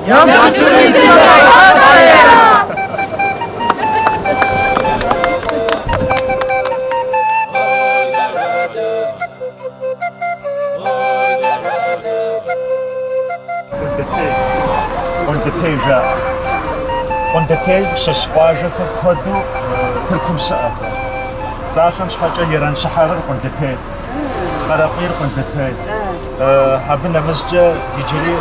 Ямчы turizmde Asya'ya! Къундэтей. Къундэтей жаӏэ. Къундэтей щыщ къуажэхэр куэду Тыркум щыӏэхэр. Псалъэм щхьэкӏэ Ерэнщыхьэрыр Къундэтейщ. Къаракъуийр Къундэтейщ. Абы нэмыщӏкӏэ иджыри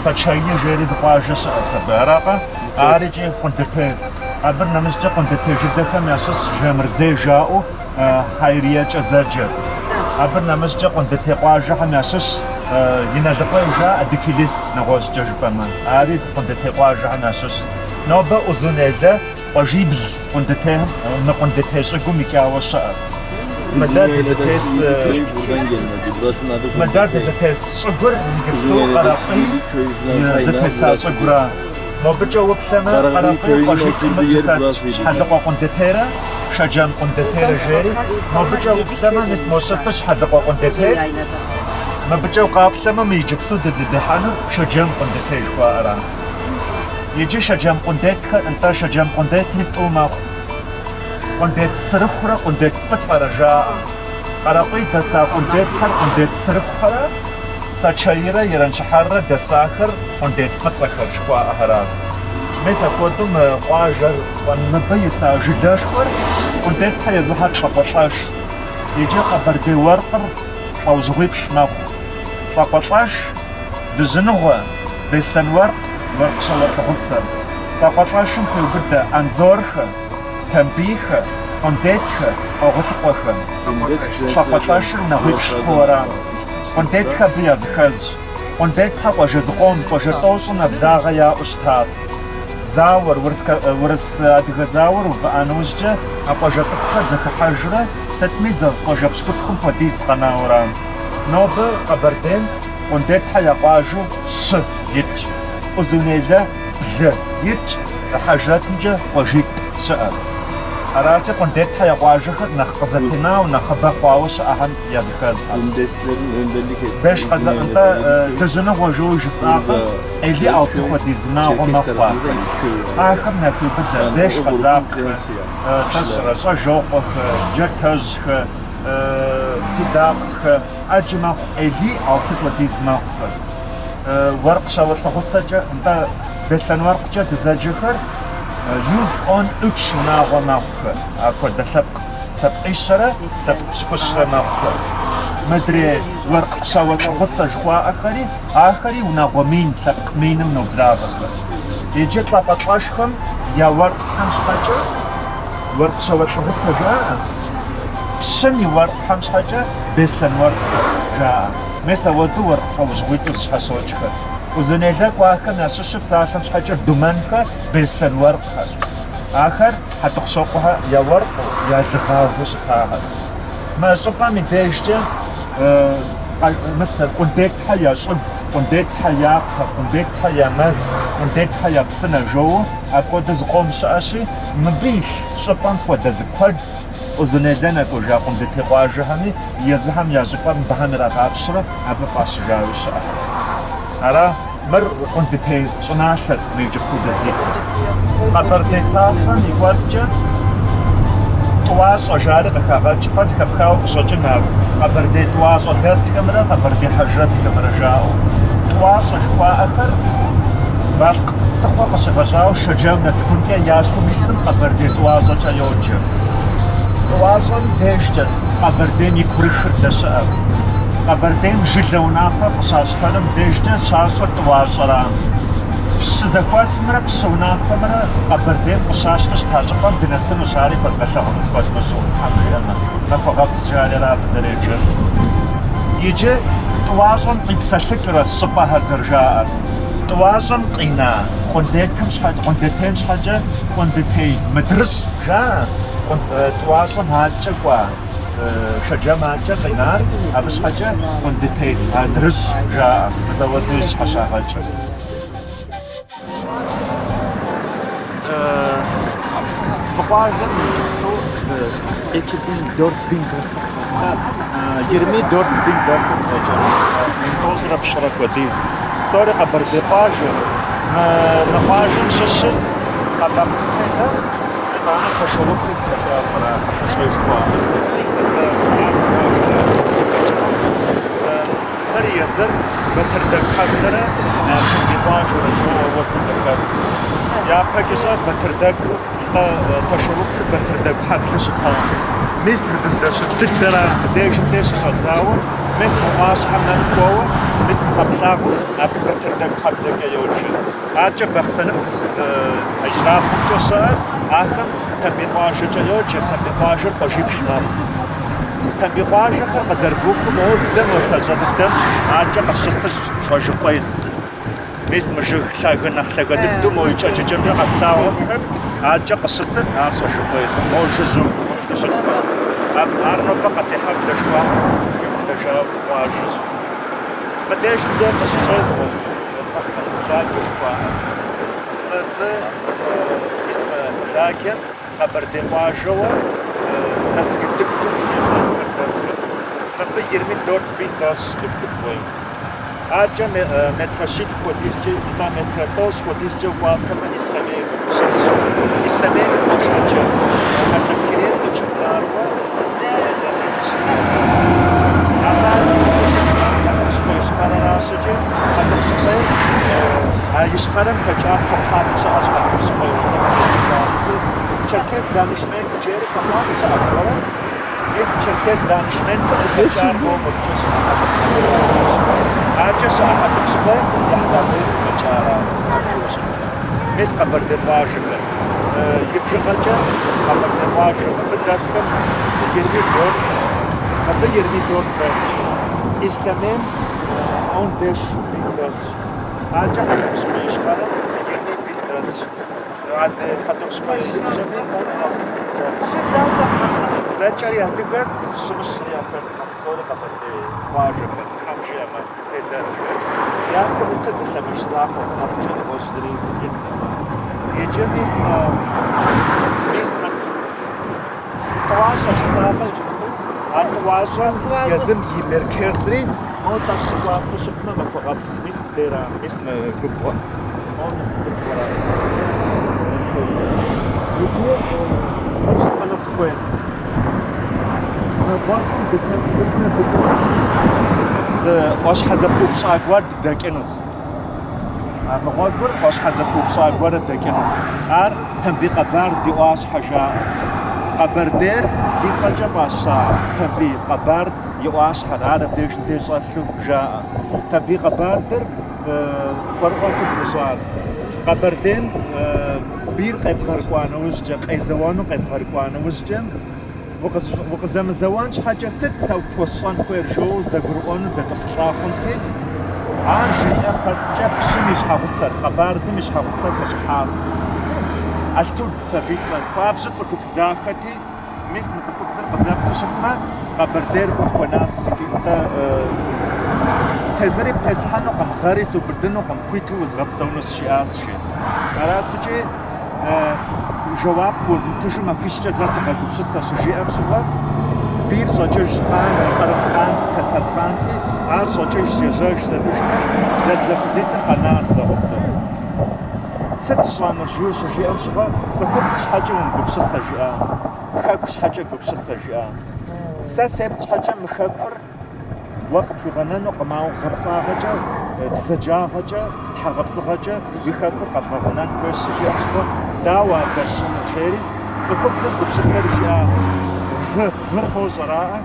Сачайы жери зы къуажэ щыӏэщ абы, аракъэ? Ар икӏи Къундэтейщ. Абы нэмыщӏкӏэ Къундэтей жылэхэм ящыщщ Жамырзей жаӏэу Хьайриекӏэ зэджэр. Абы нэмыщӏкӏэ Къундэтей къуажэхэм ящыщщ Иналыкъуей жаӏэ Дикили нэгъуэщӏкӏэ жыпӏэмэ. Ари Къундэтей къуажэхэм ящыщщ. Нобэ Узунейлэ къуажибл Къундэтейхэм мы Къундэтей щӏыгум икӏауэ щыӏэщ. Мы дэ дызытес мы дэ дызытес щӏыгур иджыпсту Къаракъуий зытеса щӏыгура. Мобыкӏэ уплъэмэ, Къаракъуий къуажитӏым зыхэтщ, Щхьэлыкъуэ Къундэтейрэ Шэджэм Къундэтейрэ жери. Мобыкӏэ уплъэмэ, мис мо щысыр Щхьэлыкъуэ Къундэтейщ. Мыбыкӏэ укъаплъэмэ, мы иджыпсту дызыдыхьэнур Шэджэм Къундэтей жыхуаӏэра. Иджы Шэджэм Къундетхэр, нтӏэ, Шэджэм Къундетри тӏу мэхъу. Къундет сырыхурэ Къундет фӏыцӏэрэ жаӏэ. Къаракъуий дэса Къундетхэр Къундет сырыхухэращ. Сачайрэ Ерэнщыхьэррэ дэсахэр къундет фӏыцӏэхэр жыхуаӏэхэращ. Мис апхуэдэу мы къуажэр, мыбы иса жылэшхуэр Къундетхэр езыхэр лӏакъуэлӏэшщ. Иджы къэбэрдей уэркъыр лӏэужьыгъуиплӏ мэхъу. Лӏакъуэлӏэш, дыжьыныгъуэ, беслъэн уэркъ, уэркъ щауэлӏыгъусэ. Лӏакъуэлӏэшым хеубыдэ Анзорхэ, Тамбийхэ, Къундетхэ, Къуэгъулъыкъуэхэ. Лӏакъуэлӏэшыр унагъуиплӏ хъууэра. Къундетхэ абы языхэзщ. Къундетхэ къуажэ зыкъом, къуажэ тӏощӏым нэблагъэ яӏэу щытащ. Зауэр, урыс-адыгэ зауэр увыӏа нэужькӏэ а къуажэ цӏыкӏухэр зэхыхьэжрэ сытми зы къуажэ пщыкӏутхум хуэдиз къэнауэра. Нобэ Къэбэрдейм Къундетхэ я къуажэу щы итщ. Узунейлэ блы итщ, Хьэжрэтымкӏэ къуажитӏ щыӏэщ. Аращи, Къундетхэ я къуажэхэр нэхъ къызэтенауэ, нэхъыбэ хъуауэ щыӏэхэм языхэзщ. Беш къэзакъ, нтӏэ, дыжьыныгъуэ жоуи жысӏакъэ, elli altı хуэдиз унагъуэ мэхъу ахэр. Ахэм яхеубыдэ беш къэзакъхэ, сэ сщӏэрэ, Щӏэжокъуэхэ, Джатэжьхэ, Сидакъхэ, ӏэджи мэхъу, elli altı хуэдиз мэхъухэр. Уэркъ щауэлӏыгъусэкӏэ, нтӏэ, беслъэн уэркъкӏэ дызэджэхэр 113 унагъуэ мэхъухэр, апхуэдэ лъэпкъ лъэпкъищэрэ лъэпкъ пщыкӏущрэ мэхъухэр. Мыдрей уэркъ щауэлӏыгъусэ жыхуаӏэхэри, ахэри унагъуэ мин, лъэпкъ миным ноблагъэхэр. Иджы лӏакъуэлӏэшхэм я уэркъхэм щхьэкӏэ уэркъ щауэлӏыгъусэ жаӏэ, пщым и уэркъхэм щхьэкӏэ беслъэн уэркъ жаӏэ. Мис ауэдэу уэркъ лӏэужьыгъуитӏу зыщхьэщокӏхэр. Узунейлэ кӏуахэм ящыщу псалъэм щхьэкӏэ Думэнхэ беслъэн уэркъхэщ. Ахэр Хьэтӏохъущокъуэхэ я уэркъыу, я лыгъавэу щытахэр. Мы щӏыпӏэм и дежкӏэ мыстэр Къундетхэ я щӏыгу, Къундетхэ я кхъэ, Къундетхэ я мэз, Къундетхэ я псынэ жоуэ апхуэдэу зыкъом щыӏэщи, мыбы илъ щӏыпӏэм хуэдэ зы куэд Узунейлэ нэкӏуэжа Къундетей къуажэхэми езыхэм я щӏыпӏэр мыбыхэм ирагъапщэрэ абы фӏащыжауи щыӏэщ. Ара? Мыр Къундетей щӏыналъэщ мы иджыпсту дыздитыр. Къэбэрдей тафэм и кӏуэцӏкӏэ тӏуащӏэ жари къыхагъэкӏ. Фэ зэхэфхауэ къыщӏэкӏын ар Къэбэрдей тӏуащӏэ дэсхэмрэ Къэбэрдей хьэжрэтхэмрэ жаӏэу. Тӏуащӏэ жыхуаӏэхэр Балъкъ псыхъуэ къыщегъэжьауэ Шэджэм нэсыхункӏэ я кум исым Къэбэрдей тӏуащӏэкӏэ йоджэ. Тӏуащӏэм дежкӏэ Къэбэрдейм и курыхыр здэщыӏэр. Къэбэрдейм жылэ унафэ къыщащтэнум дежкӏэ щащӏыр тӏуащӏэра. Пщы зэхуэсымрэ пщы унафэмрэ Къэбэрдейм къыщащтэу щыта щӏыпӏэм дынэсынущ, ари фэзгъэлъэгъуну куэд мыщӏэу, Тхьэм жиӏэмэ. Махуэгъэпс жари ара абы зэреджэр. Иджы тӏуащӏэм къипсэлъыкӏырэщ щӏыпӏэхэр зэрыжаӏэр. Тӏуащӏэм къина Къундетым щхьэкӏэ, Къундетейм щхьэкӏэ Къундетей мыдрыщӏ жаӏэ, тӏуащӏэм аткӏэ кӏуа Шэджэм аткӏэ къинар, абы щхьэкӏэ Къундетей адрыщӏ жаӏэ, мис ауэдэу щхьэщагъэкӏыр. Мы къуажэм иджыпсту зы 24.000 дэсу, 24.000 дэсу къыщӏэкӏынущ, 13,000 хуэдиз. Псори къэбэрдей къуажэ. Мы къуажэм щыщыр Къэбэкътыпэ дэс, итӏанэ Ташорукыр зыхэта Хьэтӏохъущыкъуей жыхуаӏэр. Мыр езыр Батырдэгу хьэблэрэ Тамбий къуажэрэ жоуэ ауэдэу зэхэт. Япэкӏэ-щэ Батырдэгу, нтӏэ, Ташорукыр Батырдэгу хьэблэу щыта. Мис мы дыздэщыт дыдэра мыбдежым деж щыщӏэдзауэ, мис мы ӏуащхьэм нэс кӏуэуэ, мис мы къэплъагъур абы Батырдэгу хьэблэкӏэ йоджэ. Адэкӏэ Бахъсэныпс ижьрабгъумкӏэ щыӏэр, ахэм Тамбий къуажэкӏэ йоджэ, Тамбий къуажэр къуажиплӏ мэхъу. Тамбий къуажэхэр къызэрыбухыу модэ мо лъащӏэ дыдэм адэкӏэ къыщысыр Щӏэжыкъуей. Мис мы жыг лъагэ нэхъ лъагэ дыдэу мо икӏэ кӏэкӏэмкӏэ къэплъагъуэхэр адэкӏэ къыщысыр ар Щӏэжыкъуей. Мо жыжьэу щытмэ. Ар нобэ Къэсейхьэблэ жыхуаӏэм хиубыдэжауэ зы къуажэщ. Мыбдежым де къыщыщӏедзэ Бахъсэн къуладжэ жыхуаӏэр. Мыбы мис мы къуладжэм Къэбэрдей къуажэуэ нэхъ ин дыдэу дунейм дэсхэр. Мыбы 24 дэсщ Дыгулыбгъуейм. Адэкӏэ метрэ щитху хуэдизкӏэ, нтӏэ метрэ тӏощӏ хуэдизкӏэ укӏуатэмэ Ислъэмей щысщ. Ислъэмейми къуажэкӏэ Мэртэскерейр къыщыпӏарауэ дэсщ. Абы адэкӏэ щытмэ, Хьэтӏохъущыкъуей Ищхъэрэращэкӏэ, Хьэтӏохъущыкъуей а ищхъэрэм хэкӏа кхъуэпхъуам щыӏэщ Хьэтӏохъущыкъуей унэм. Черкес Данышмент жери кхъуэпхъуам щыӏэ зыгуэрэ? Мис Черкес Данышмент къызыхэкӏар моуэ мыбыкӏэ щыӏэ Хьэтӏохъущыкъуейращ. Адэкӏэ щыӏэ Хьэтӏохъущыкъуейм Ехьлакъуейр зыхэкӏаращ. Мис Къэбэрдей къуажэхэр. И бжыгъэкӏэ Къэбэрдей къуажэ мыбы дэсхэм 24, мыбы 24 дэсщ. Ислъэмейм 15 дэсщ. Адэкӏэ Хьэтӏохъущыкъуей Ищхъэрэм 22 дэсщ. Адрей Хьэтӏохъущыкъуей Ипщэми дэсщ. Зэкӏэри адыгэс, щымыщри яхэткъым, псори къэбэрдей къуажэхэр, тхьэм жиӏэмэ, дэсхэр. Япэм итыр зы лъэмыж закъуэщ, нэхъкӏэ нэгъуэщӏ зыри иткъым. Иджы мис мы мис мы тӏуащӏэ жысӏакъэ иджыпсту, а тӏуащӏэм езым и меркезри мо тӏэкӏу дыкӏуатэу щытмэ, Махуэгъэпс, мис мыдейра, мис мы губгъуэ, мо мис мы губгъуэра. Иджы мыр жысӏэну сыхуейщ. Мы гъуэгум дытету дыкӏуэмэ, зы ӏуащхьэ зэпыупщӏа гуэр дыдэкӏынущ. А мы гъуэгур ӏуащхьэ зэпыупщӏа гуэр дэкӏынущ. Ар Тамбий Къэбард и ӏуащхьэ жаӏэ. Къэбэрдейр зи цӏэкӏэ фӏаща Тамбий Къэбард и ӏуащхьэр, ар абдежым деж щӏэлъу жаӏэ. Тамбий Къэбардыр цӏэрыӏуэ сыт зыщӏар? Къэбэрдейм бийр къебгъэрыкӏуа нэужькӏэ, къезэуэну къебгъэрыкӏуа нэужькӏэ, Укъызэмызэуэн щхьэкӏэ сыт сэ пхуэсщӏэн хуейр жоуэ зэгурыӏуэну зэтӏысылӏа хъунти, ар жриӏэ пэткӏэ пщым и щхьэгъусэр, Къэбардым и щхьэгъусэр къыщӏыхьащ. Алътуд абы и цӏэр хуабжьу цӏыхубз дахэти, мис мы цӏыхубзыр къызэпту щытмэ, Къэбэрдейр къыпхуэнащ жиӏи, тезыри птеслъхьэнукъым, гъэри субыдынукъым, хуиту узгъэпсэунущ, жиӏащ, жи. Аратикӏи, Жэуап уэзмытыжу махуищкӏэ зэ сыгъэгупсысэ щыжиӏэм щыгъуэ, бийр щӏэкӏыж хъан, кърым хъан, тэтэр хъанти, ар щӏэкӏыж ежьэж зэбыжмэ, зэлӏзэфызитӏыр къэнащ зэгъусэу. Сыт сщӏэнур жиӏэу щыжиӏэм щыгъуэ, цӏыхубз щхьэкӏэ умыгупсысэ жиӏа, хэку щхьэкӏэ гупсысэ жиӏа. Сэ септ щхьэкӏэ мы хэкур Уэ къыпхуигъэнэнукъым, ауэ гъэпцӏагъэкӏэ, бзаджагъэкӏэ, тхьэгъэпцӏыгъэкӏэ уи хэкур къэзгъэгъунэн хуейщ щыжиӏэм щыгъуэ, дауэ ар зэрысщӏынур, жери, цӏыхубзыр гупсысэри жиӏа, вы, выр къощӏэраӏэ,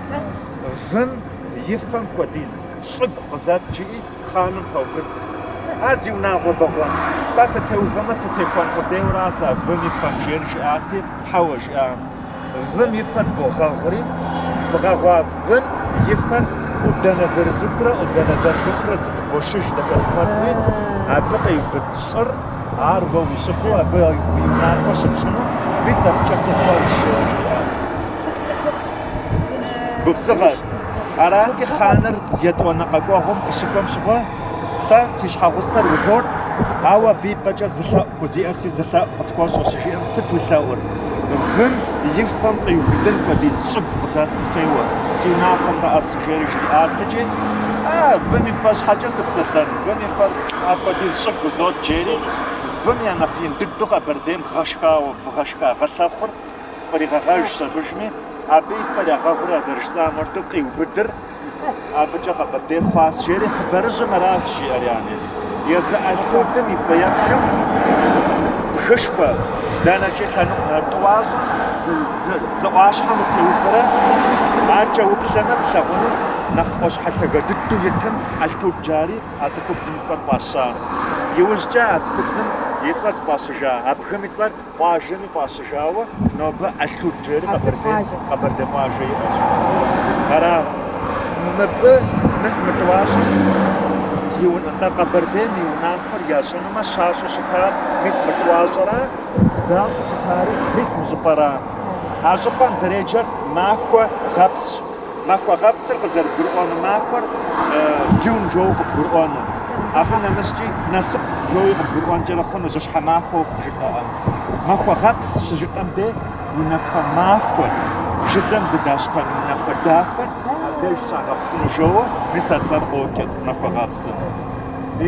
вым и фэм хуэдиз щӏыгу къызэт, жиӏи, хъаным пэубыд. А зи унагъуэ бэгъуэн, сэ сытеувэмэ, сытехуэн къудейуэра сэ вым и фэм, жери жиӏати, хьэуэ, жиӏа. Вым и фэр богъэгъури, бгъэгъуа вым и фэр ӏуданэ зырызыхурэ ӏуданэ зырызыхурэ зэпыбошыж зэхэзыхуэтми, абы къиубыд щӏыр, ар уэ уи щӏыгуу, абы уи унафэ щыпщӏыну, мис абыкӏэ сыхъуэж, жиӏа. Сыт цӏыхубз Губзыгъэр. Арати, хъаныр етӏуанэ къэкӏуэгъуэм къыщыкӏуэм щыгъуэ, сэ си щхьэгъусэр узот, ауэ абы и пӏэкӏэ зы лъэӏу хузиӏэси зы лъэӏу къысхуэщӏэ щыжиӏэм, сыт уи лъэӏур? Вым и фэм къиубыдын хуэдиз щӏыгу къызэт сысейуэ, си унафэ лъэӏэсу, жери жриӏатэкӏи, а. Вым и фэ щхьэкӏэ сыпсэлъэн, вым и фэ апхуэдиз щӏыгу узот, жери, вым я нэхъ ин дыдэу Къэбэрдейм гъэшхауэ, вы гъэшха гъэлъэхъур къригъэгъэжщ абыжми, абы и фэр ягъэгъури а зэрыжысӏам хуэдэу къиубыдыр абыкӏэ Къэбэрдейр хъуащ, жери хъыбарыжьым аращ жиӏэр, яни. Езы Алътудым и фэеплъым бгышхуэ дэнэкӏи лъэныкъуэ тӏуащӏэм зы ӏуащхьэм утеувэрэ адэкӏэ уплъэмэ плъагъуну нэхъ ӏуащхьэ лъагэ дыдэу итым Алътуд жари а цӏыхубзым и цӏэр фӏаща. Иужькӏэ а цӏыхубзым и цӏэр зыфӏащыжа, а бгым и цӏэр къуажэми фӏащыжауэ нобэ Алътуд жери Къэбэрдей къуажэ иӏэщ. Ара, мыбы мис мы тӏуащӏэм и унэ, Къэбэрдейм и унафэр ящӏынумэ щащӏу щытар мис мы тӏуащӏэра, здащӏу щытари мис мы щӏыпӏэра. А щӏыпӏэм зэреджэр Махуэ гъэпсщ. Махуэ гъэпсыр къызэрыбгурыӏуэну махуэр дюн жоуэ къыбгурыӏуэну. Абы нэмыщӏкӏи насып жоуи къыбгурыӏуэнкӏэрэ хъуну, жьыщхьэ махуэ ухъу жытӏэӏэ. Махуэ гъэпс щыжытӏэм де унафэ махуэ, жылэм зыдащтэну унафэ дахэр абдеж щагъэпсыну жоуэ, мис а цӏэр къокӏыр махуэ гъэпсым.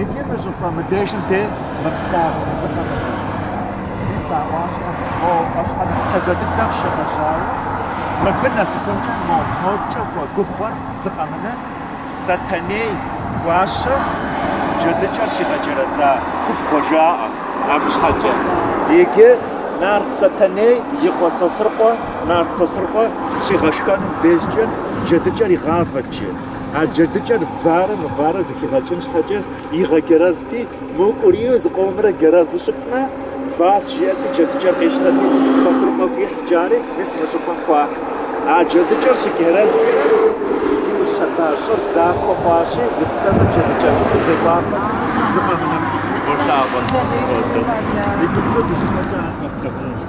Иджы мы щӏыпӏэ мыдежым де мы плъагъур зы къэмынэу. Мис а ӏуащхьэм, мо ӏуащхьэ нэхъ лъагэ дыдэм щегъэжьауэ, мыбы нэсыхункӏэ мо мокӏэ кӏуэ губгъуэр зы къэмынэ Сэтэней гуащэ джэдыкӏэр щигъэджэрэза губгъуэ жаӏэ абы щхьэкӏэ. Иджы Нарт Сэтэней и къуэ Сосрыкъуэ Нарт Сосрыкъуэ щигъэшхэнум дежкӏэ джэдыкӏэр игъавэт жи. А джэдыкӏэр варэ мыварэ зэхигъэкӏын щхьэкӏэ игъэджэрэзти, мыукӏурийуэ зыкъомрэ джэрэзу щытмэ, ващ жиӏэти, джэдыкӏэр къищтэти, Сосрыкъуэ хуихьт жари, мис мы щӏыпӏэм хуахь. А джэдыкӏэр щыджэрэзкӏэрэ, иущэба щӏыр захуэ хъуащи, уплъэмэ джэдыкӏэ зекӏуапӏэр зы къэмынэм иболъагъуэр зыхуэзэу. Иджыпсту ди щӏыпӏэкӏэ ар къэплъагъуну.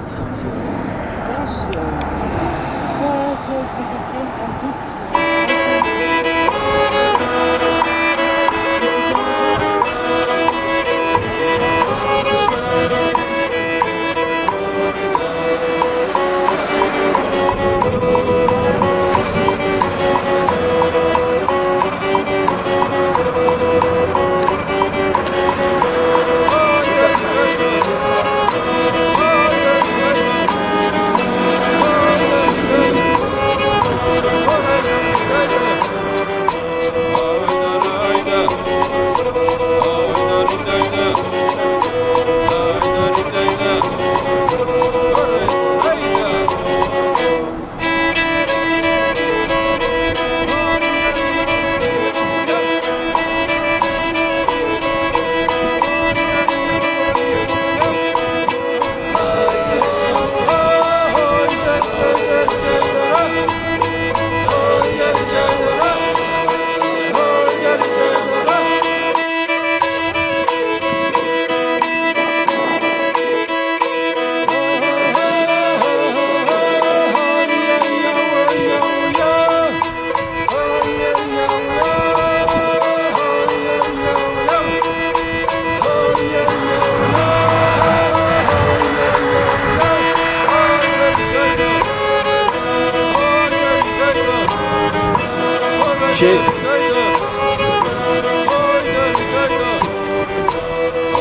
Şey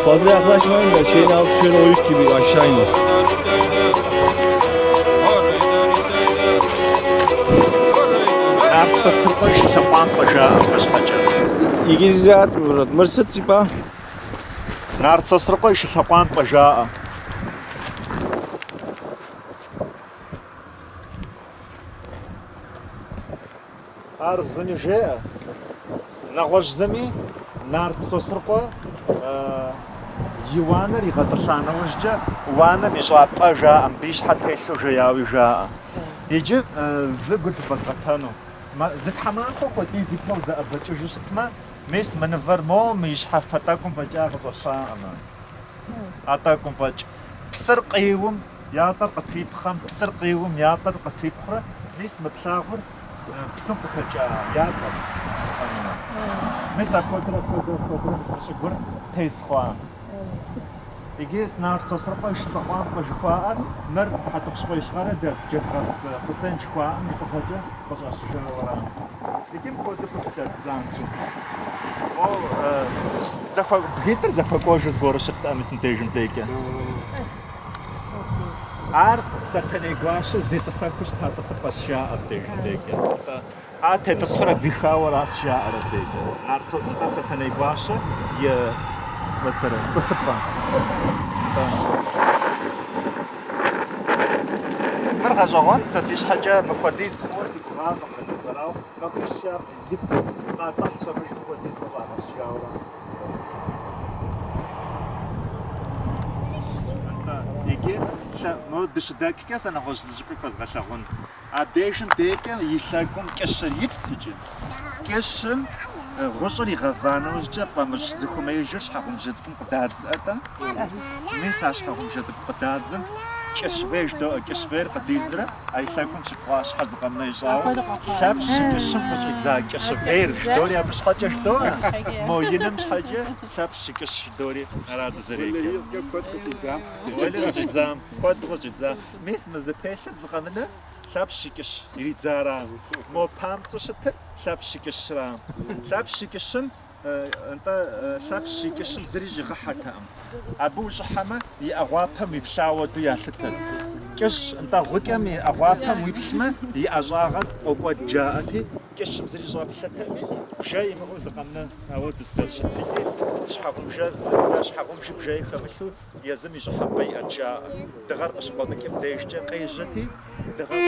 Fazla yaklaşmayın da şeyin altı şöyle oyuk gibi aşağı iner. Нарт Сосрыкъуэ и шылъэкъуампӏэ жаӏэ абы щхьэкӏэ. Иджы мыр сыт жыпӏа? Нарт Сосрыкъуэ и шылъэкъуампӏэ жаӏэ. Ар зыми жеӏэ. Нэгъуэщӏ зыми Нарт Сосрыкъуэ и уанэр игъэтӏылъа нэужькӏэ уанэм ищӏа пӏэ жаӏэ, мыбы и щхьэ телъу жеяуи жаӏэ. Иджы зы гу лъывэзгъэтэну. Зы тхьэмахуэ хуэдиз ипэ узэӏэбэкӏыжу щытмэ, мис мы нывэр мо мы и щхьэфэ тӏэкӏум фӏэкӏа къыщӏэщаӏымэ. А тӏэкӏум фӏэкӏ. Псыр къиум, ятӏэр къытрипхъэм, псыр къиум, ятӏэр къытрипхъурэ, мис мы плъагъур псым къыхэкӏа ятӏэр. Мис апхуэдэрэ апхуэдэрэ апхуэдэрэ мис мы щӏыгур тез хъуа. Иджы Нарт Сосрыкъуэ и шылъэкъуампӏэ жыхуаӏэр мыр Хьэтӏохъущыкъуей Ищхъэрэ дэс Джэдгъэф Хъусен жыхуаӏэм и фӏыгъэкӏэ къыщӏэщыжауэ ара. Иджы мыпхуэдэу фыплъэт занщӏэу. Зэхуэ, бгитӏыр зэхуэкӏуэжу зыгуэру щытӏэ мис мыбдежым декӏэ. Ар Сэтэней гуащэ здетӏысэхыу щыта тӏысыпӏэщ жаӏэ абдежым декӏэ. Нтӏэ, ар тетӏысхьурэ вихауэ аращ жаӏэр абдекӏэ. Ар нтӏэ Сэтэней гуащэ и уэздэрэ тӏысыпӏэ. Нтӏэ. Мыр гъэщӏэгъуэн, сэ си щхьэкӏэ мыпхуэдиз хъууэ си гугъакъым мы дыдэр, ауэ махуищ ипэ къатӏыхь щӏэмыжым хуэдиз къыщӏагъэщыжауэ. Нтӏэ, иджы мо дыщыдэкӏкӏэ сэ нэгъуэщӏ зы щӏыпӏи фэзгъэлъагъун. Абдежым декӏэ и лъэгум кӏыщыр итт иджы. Кӏыщым гъущӏыр игъэва нэужькӏэ фӏэмыщӏ зыхуэмеижыр щхьэгъубжэ цӏыкӏум къыдадзӏэ-тӏэ. Мис а щхьэгъубжэ цӏыкӏу къыдадзэм кӏыщвей жыдоӏэ, кӏыщвейр къыдизрэ а и лъэгум щытхъуа щхьэр зыкъэмынэ ищӏауэ, Лъэпщ и кӏыщым къыщӏидза кӏыщвейр жыдори абы щхьэкӏэ жыдоӏэ, мо иным щхьэкӏэ Лъэпщ и кӏыщ жыдори ара дызэреджэр. Куэд къыщӏидзам. Уэли къыщӏидзам, куэд къыщӏидзам. Мис мы зытелъыр зыкъэмынэ Лъэпщ и кӏыщ иридзара. Мо памцӏу щытыр Лъэпщ и кӏыщра. Лъэпщ и кӏыщым Нтӏэ, Лъэпщ и кӏыщым зыри щӏигъыхьэртэкъым. Абы ущӏыхьэмэ, и ӏэгъуапэм уиплъа хуэдэу ялъытэт. Кӏыщ, нтӏэ, гъукӏэм и ӏэгъуапэм уиплъмэ, и ӏэщӏагъэр къокӏуэд жаӏэти, кӏыщым зыри щӏэплъэтэкъыми, бжэ имыӏэу зыкъэмынэ ауэдэу здэщытти, щхьэгъубжэ, щхьэгъубжи бжэи хэмылъу езым и щӏыхьэпӏэ иӏэт жаӏэ. Дыгъэр къыщыкъуэмыкӏым дежкӏэ къежьэти, дыгъэр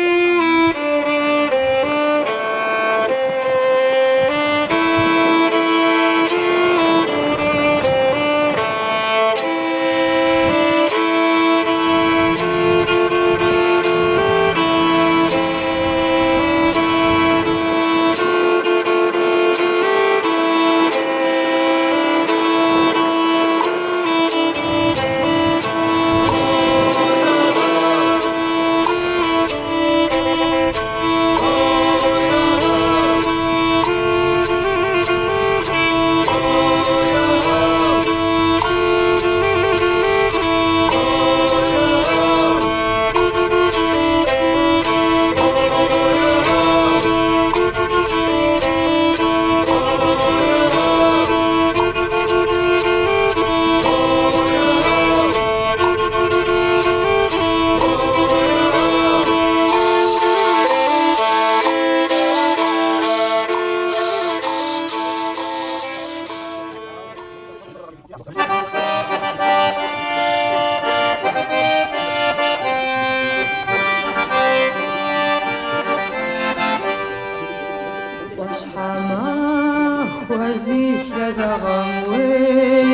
Ӏуащхьэмахуэ зи лъагагъэм уей,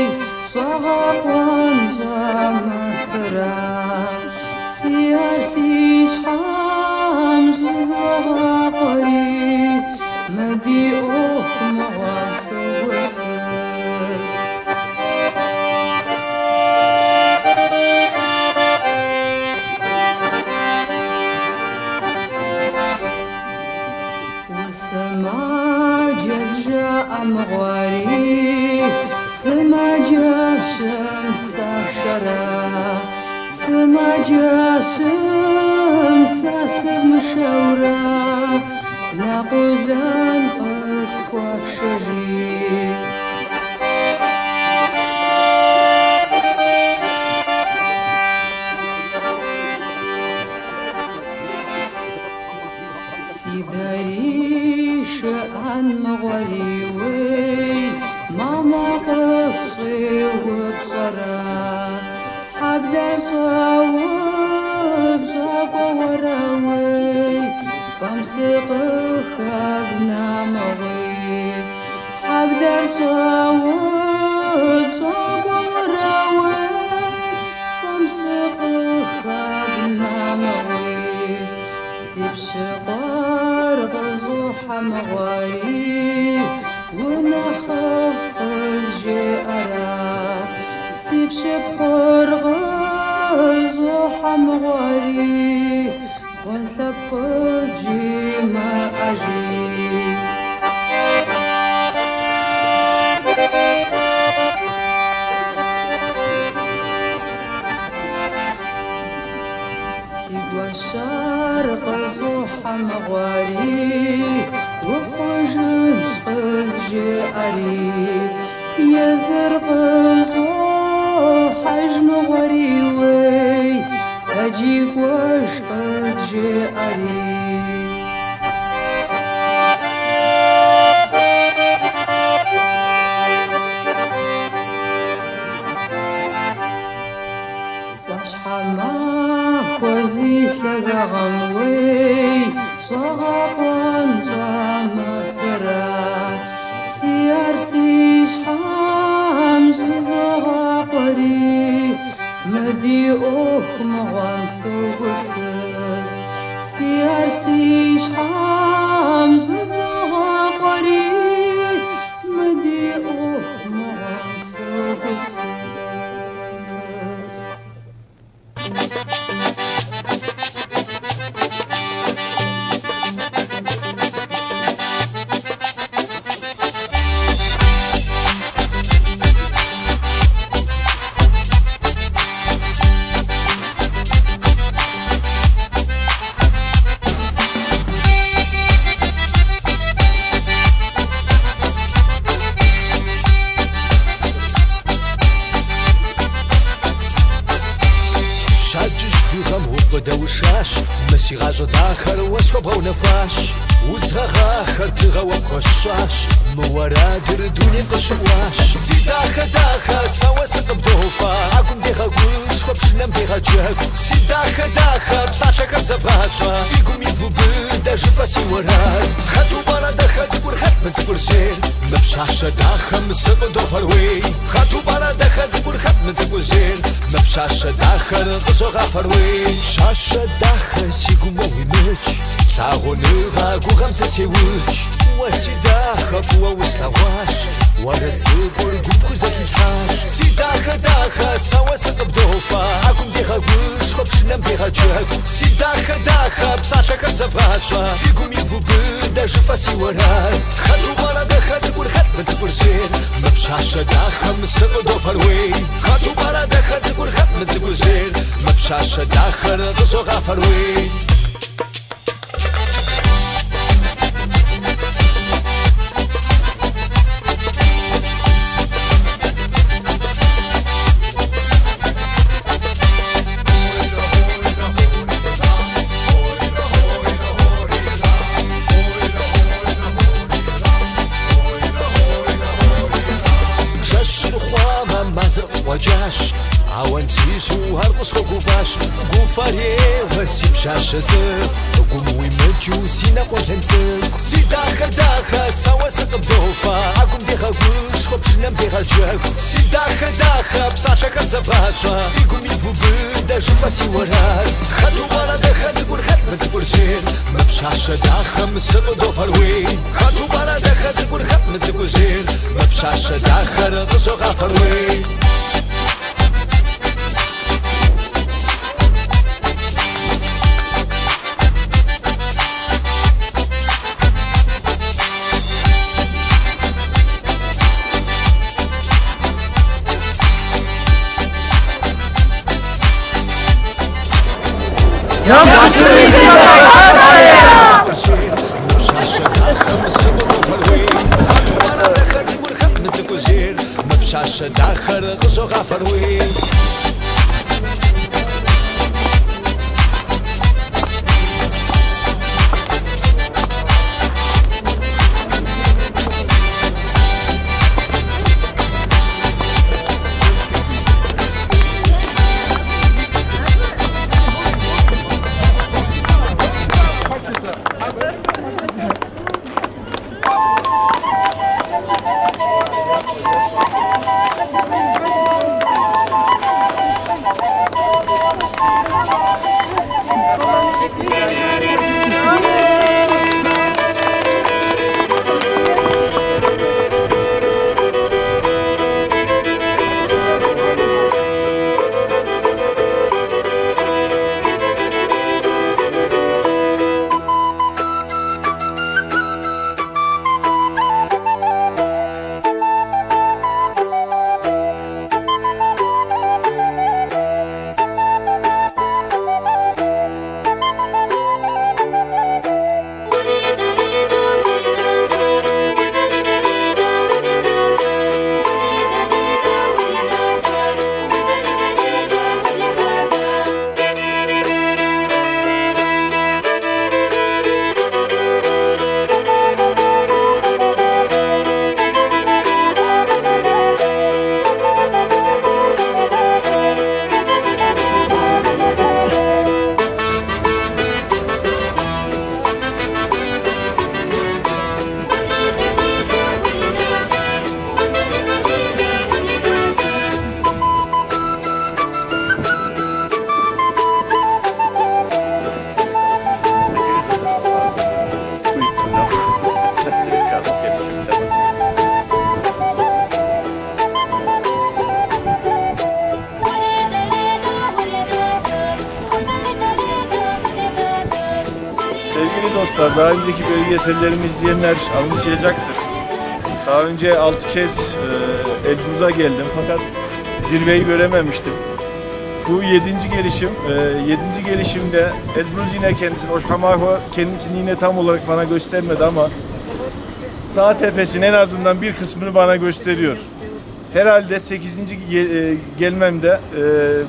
щӏэгъэкъуэн щӏэмытра, си ӏэр си щхьэм щӏызогъакъуэри, мы ди ӏуэху мыгъуэм согупсыс. Усымаджэ жаӏэ мыгъуэри, сымаджэщым сашэрэ, сымаджэщым сэ сывмышэурэ, Нэкъулэн къысхуэфшэжи. Си дарий шыӏэн мыгъуэри уей, мамэ къысщӏеупщӏэрэ, хьэблэр щӏэупщӏакӏуэуэрэ уей, пӏэм сыкъыхэвна мыгъуи. Хьэблэр щӏэупщӏакӏуэуэрэ уей, пӏэм сыкъыхэвна мыгъуи. Си пщыкъуэр къыщӏохьэ мыгъуэри, унэхъыфӏ къызжеӏэрэ. Си пщыпхъур къыщӏохьэ мыгъуэри, хъун лъэпкъ къызжимыӏэжи. Си гуащэр къыщӏохьэ мыгъуэри, ухъужынщ къызжеӏэри. Езыр къыщӏохьэж мыгъуэри уей, тэджи кӏуэж къызжеӏэри. ӏуащхьэмахуэ зи лъагагъэм уей, щӏэгъэкъуэн щӏамытыра, си ӏэр си щхьэм щӏызогъакъуэри, мы ди ӏуэху мыгъуэм согупсыс. Си ӏэр си щхьэм щӏызогъакъуэри, мы ди ӏуэху мыгъуэм согупсыс. Пщэдджыжь дыгъэм укъыдэушащ, мы си гъащӏэ дахэр уэ схуэбгъэунэхуащ. Удз гъэгъахэр тыгъэ уэ пхуэсщӏащ, мы уэрэдыр дунейм къыщыӏуащ. Си дахэ дахэ, сэ уэ сыкъыбдофэ, ӏэгум дегъэгушхуэ, пшынэм дегъэджэгу. Си дахэ дахэ, псалъэхэр зэвгъащӏэ, фи гум ивубыдэ, жыфӏэ си уэрэд. Хэту пӏэрэ дахэ цӏыкӏур, хэт мы цӏыкӏур зейр? Мы пщащэ дахэм сыкъыдофэр уей. Хэту пӏэрэ дахэ цӏыкӏур, хэт мы цӏыкӏур зейр? Мы пщащэ дахэр къызогъафэр уей. Пщащэ дахэ, си гум уэ уимыкӏ, лъагъуныгъэ гугъэм сэ сеукӏ. Уэ си дахэ фӏыуэ услъэгъуащ, уэрэд цӏыкӏур гум пхузэхилъхьащ. Си дахэ дахэ, сэ уэ сыкъыбдофэ, ӏэгум дегъэгушхуэ, пшынэм дегъэджэгу. Си дахэ дахэ, псалъэхэр зэвгъащӏэ, фи гум ивубыдэ, жыфӏэ си уэрэд. Хэту пӏэрэ дахэ цӏыкӏур, хэт мы цӏыкӏур зейр? Мы пщащэ дахэм сыкъыдофэр уей. Хэту пӏэрэ дахэ цӏыкӏур, хэт мы цӏыкӏур зейр? Мы пщащэ дахэр къызогъафэр уей. Жэщыр хъуамэ, мазэр къыкъуэкӏащ, ауан сищӏу ар къысхуэгуфӏащ. Гуфӏэрейуэ си пщащэ цӏыкӏу, гум уимыкӏыу си нэ къуэлэн цӏыкӏу. Си дахэ дахэ, сэ уэ сыкъыбдофэ, ӏэгум дегъэгушхуэ, пшынэм дегъэджэгу. Си дахэ дахэ, псалъэхэр зэвгъащӏэ, фи гум ивубыдэ, жыфӏэ си уэрэд. Хэту пӏэрэ дахэ цӏыкӏур, хэт мы цӏыкӏур зейр? Мы пщащэ дахэм сыкъыдофэр уей. Хэту пӏэрэ дахэ цӏыкӏур, хэт мы цӏыкӏур зейр? Мы пщащэ дахэр къызогъафэр уей. Мы пщащэ дахэм сыкъыдофэр уей. Хэту пӏэрэ дахэ цӏыкӏур, хэт мы цӏыкӏур зейр? Мы пщащэ дахэр къызогъафэр уей. Dostlar daha önceki belgesellerimi izleyenler anımsayacaktır. Daha önce 6 kez Elbruz'a geldim fakat zirveyi görememiştim. Bu yedinci gelişim. Yedinci gelişimde Elbruz yine kendisini, Oşkamaho kendisini yine tam olarak bana göstermedi ama sağ tepesinin en azından bir kısmını bana gösteriyor. Herhalde 8. Gelmemde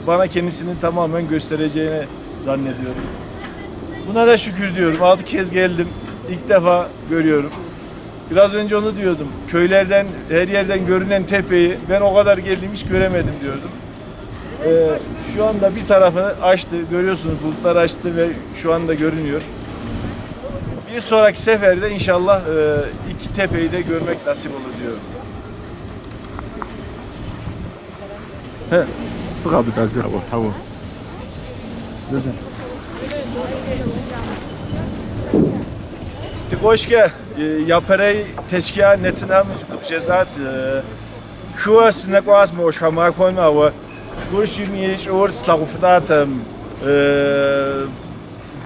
bana kendisini tamamen göstereceğini zannediyorum. Buna da şükür diyorum. 6 kez geldim. İlk defa görüyorum. Biraz önce onu diyordum. Köylerden, her yerden görünen tepeyi ben o kadar geldim hiç göremedim diyordum. Şu anda bir tarafını açtı. Görüyorsunuz bulutlar açtı ve şu anda görünüyor. Bir sonraki seferde inşallah iki tepeyi de görmek nasip olur diyorum. Тикошке япэрей тесхия нэтынхэм къыбжесӏат хыуэ сынэкӏуащ мы ӏуащхьэмахуэм, ауэ къуршым и щӏыур слъагъуфлӏатэм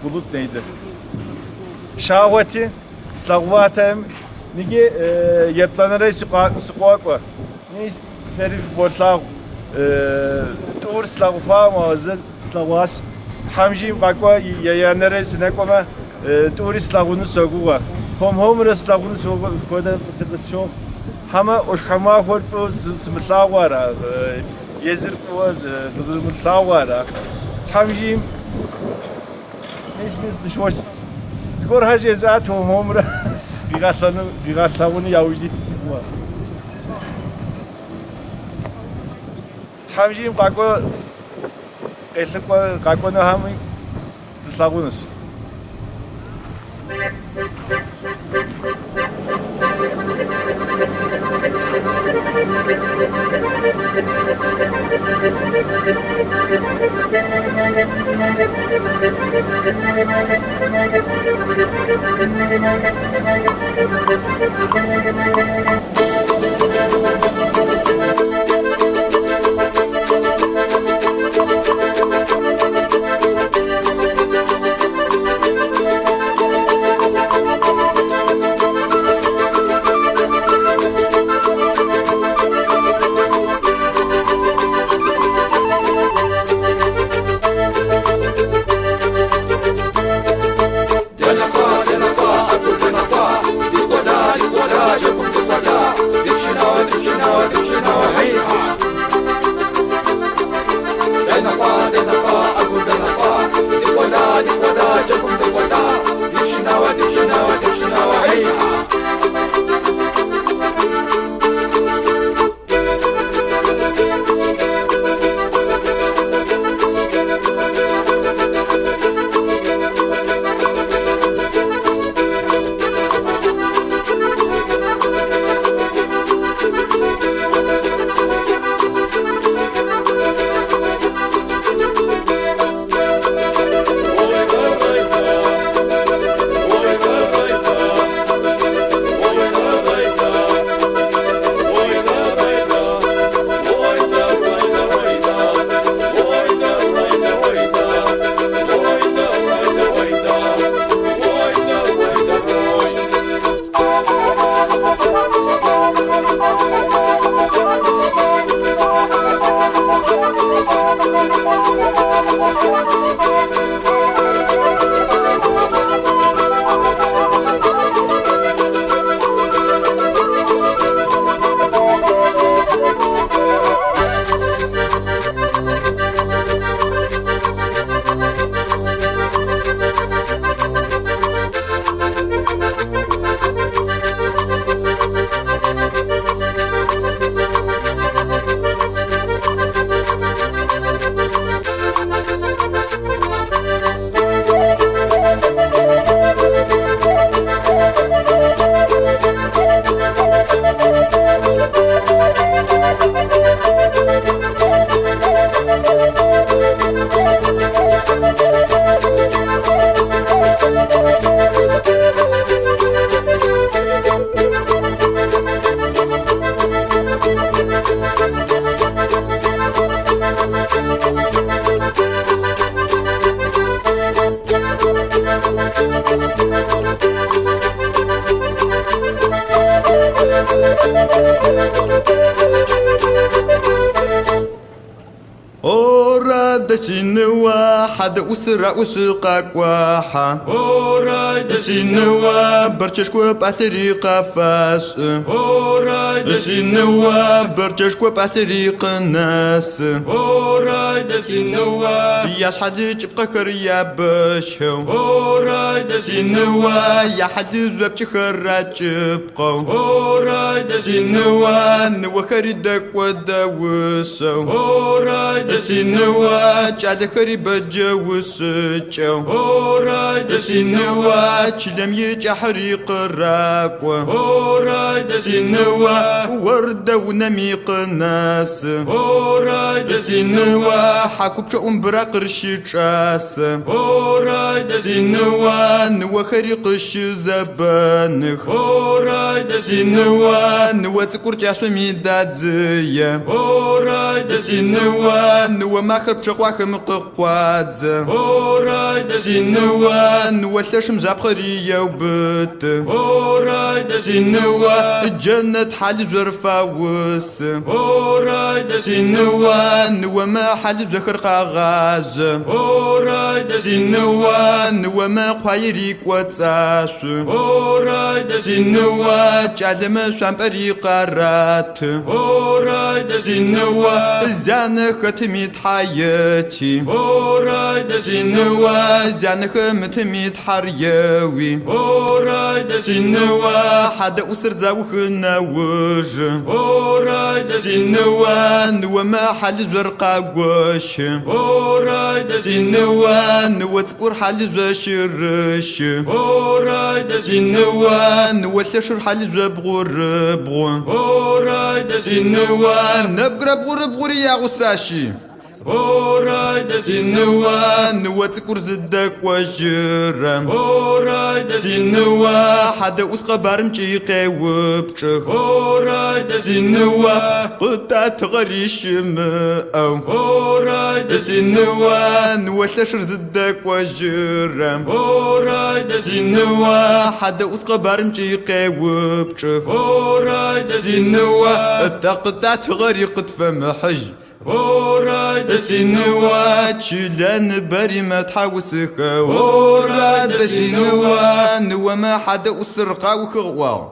bulut neydi? Пшагъуэти слъагъуфатэм ниги еплӏанэрей сыкъокӏуэ. Мис фэри фыболъагъу. Тӏур слъагъуфам, ауэ зыр слъэгъуащ. Тхьэм жиӏэм къакӏуэ еянэрей сынэкӏуэмэ, тӏури слъагъуну согугъэ. Хуэм-хуэмурэ слъагъуну согугъэ, хуэдэ сыкъысщохъу. Хьэмэ ӏуащхьэмахуэр фӏыуэ сымылъагъуу ара, езыр фӏыуэ къызэрымылъагъуу ара. Тхьэм жиӏэм мис къыщощ. Зыгуэрхэр жесӏат хуэм-хуэмурэ къигъэлъэгъуну яужь ит сыгугъэ. Тхьэм жиӏэм къакӏуэ къелъыкӏуэ къакӏуэнухэми дылъагъунущ. Thank you. Синыо, хьадэӏусыр аӏошъы къакӏуахьа. Синыо, бэрчэшко пӏалъэри къафашӏы. Синыо, бэрчэшко пӏалъэри къынэсы. Яшъхьалы кӏыпкъэхэр ябэщэу. Синыо, яхьалыжъопкӏыхэр акӏыпкъэу. Синыо, ныохэри дэкӏо дэушъэу. Синыо, кӏалэхэри бэджэушъыкӏэу. Синыо, чылэм икӏахьыри къыракӏо. Синыо, ордэ унэми къынэсы. Синыо, хьакупчъэӏум быракъыр щычӏасэ. Синыо, ныохэри къыщызэбэных. Синыо, ныо цӏыкӏур кӏашъоми дадзые. Синыо, ныо махэр пчъэкъуахэм къыкъуадзэ. Синыо, ныо лъэшым жапхъэри еубыты. Синыо, джэнэт хьалыжъор фаусы. Синыо, ныомэ хьалыжъохэр къагъажъэ. Синыо, ныомэ къуаери кӏоцӏашъу. Синыо, кӏалэмэ шъуампӏэри къараты. Синыо, зянэ хэтыми тхьа ети. Синыо, зянэ хэмытыми тхьар еуи. Синыо, хьадэӏусыр заухы нэужы. Синыо, ныомэ хьалыжъор къагощы. Синыо, ныо цӏыкӏур хьалыжъо щырыщы. Синыо, ныо лъэшыр хьалыжъо бгъурыбгъу. Синыо, нэбгырэ бгъурыбгъури ягъусащи. Синыо, ныо цӏыкӏур зыдэкӏожьырэм. Синыо, хьадэӏус къэбарымкӏи къеупчӏых. Синыо, къытатыгъэри щымыӏэу. Синыо, ныо лъэшыр зыдэкӏожьырэм. Синыо, хьадэӏус къэбарымкӏи къеупчӏых. Синыо, тэ къытатыгъэри къытфэмыхьыжь. Синыо, чылэ ныбэри мэтхьаусыхэ. Синыо, ныомэ хьадэӏусыр къаухыгъ ыӏуагъ.